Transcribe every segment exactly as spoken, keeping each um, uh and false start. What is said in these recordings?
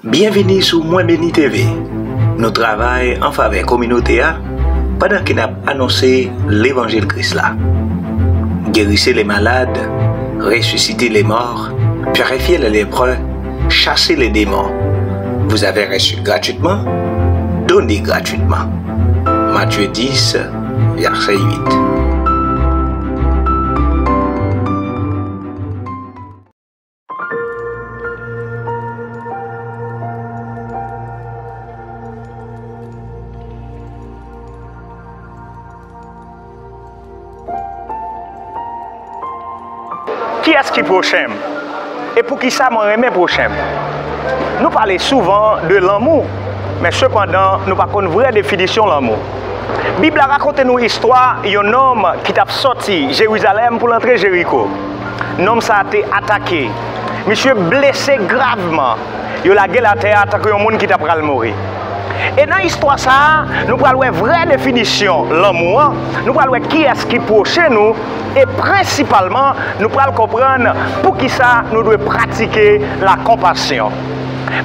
Byenvini sou Mwen Beni T V. Nou travay an favè kominote a pandan ke n ap anonse levanjil Kris la. Guérissez les malades, ressuscitez les morts, purifiez les lépreux, chassez les démons. Vous avez reçu gratuitement, donnez gratuitement. Matthieu dix, verset huit. Kiyès ki pwochen m? E poukisa mwen renmen pwochen m? Nou pale souvan de lanmou, men sepandan, nou pa konn vrè definisyon lanmou. Bib la rakonte nou istwa yon nonm ki t ap sòti Jerizalèm pou l antre Jeriko. Nonm sa a te atake. Misye blese gravman. Yo lage l atè a tankou yon moun ki ta pral mouri. E nan istwa sa a, nou pral wè vrè definisyon lanmou an, nou pral wè kiyès ki pwochen nou, e prensipalman, nou pral konprann poukisa nou dwe pratike lakonpasyon.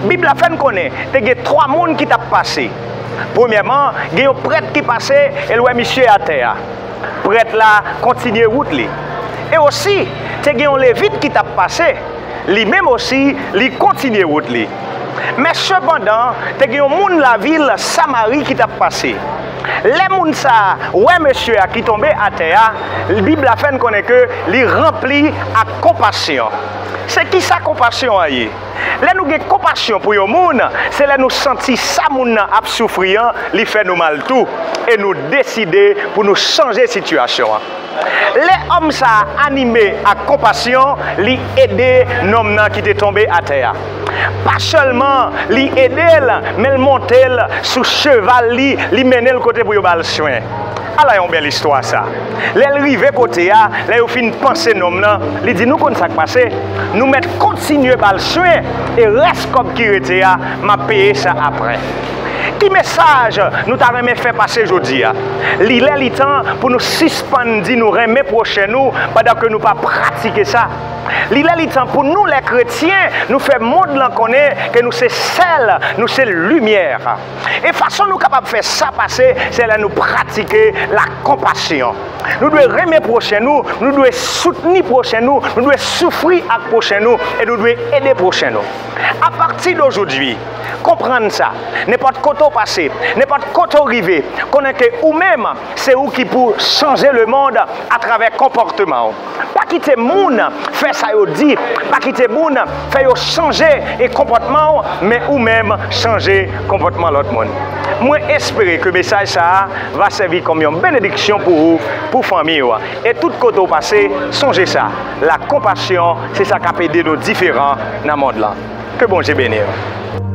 Bib la fè n konnen te gen twa moun ki t ap pase. Premyèman, gen yon prèt ki pase e l wè misye atè a. Prèt la kontinye wout li. E osi, te gen yon Levit ki t ap pase. Li menm osi, li kontinye wout li. Men sepandan, te gen yon moun lavil Samari ki t ap pase. Lè moun sa a wè mesye a ki tonbe atè a, Bib la fè n konnen ke li ranpli ak konpasyon. Se kisa konpasyon an ye? Lè nou gen konpasyon pou yon moun, se lè nou santi sa moun nan ap soufri an, li fè nou mal tou, e nou deside pou nou chanje sitiyasyon an. Lè òm sa a anime ak konpasyon, li ede nonm nan ki te tonbe atè a. Pa sèlman li ede l, men l monte l sou cheval li, li mennen l kote pou yo ba l swen. Ala yon bèl istwa sa! Lè l rive kote a, lè yo fin panse nonm nan, li di, "Nou konn sa k pase? Nou mèt kontinye ba l swen, e rès kòb ki rete a, m ap peye sa apre." Ki mesaj nou ta renmen fè pase jodi a? Li lè li tan pou nou sispann di nou renmen pwochen nou pandan ke nou pa pratike sa. Li lè li tan pou nou, lè kretyen, nou fè mond lan konnen ke nou se sèl, nou se limyè. E fason nou kapab fè sa pase, se lè nou pratike lakonpasyon. Nou dwe renmen pwochen nou, nou dwe soutni pwochen nou, nou dwe soufri ak pwochen nou, e nou dwe ede pwochen nou. Apati dojodwi, konprann sa. Nenpòt kote w pase, nenpòt kote w rive, konnen ke ou menm, se ou ki pou chanje lemonn atravè konpòtman w. Pa kite moun fè sa yo di, pa kite moun fè yo chanje e konpòtman w, men ou menm chanje konpòtman lòt moun. Mwen espere ke mesaj sa a va sèvi kòm yon benediksyon pou ou, pou fanmi w. E tout kote w pase, sonje sa, lakonpasyon, se sa k ap ede nou diferan nan mond lan. Ke Bondye beni w.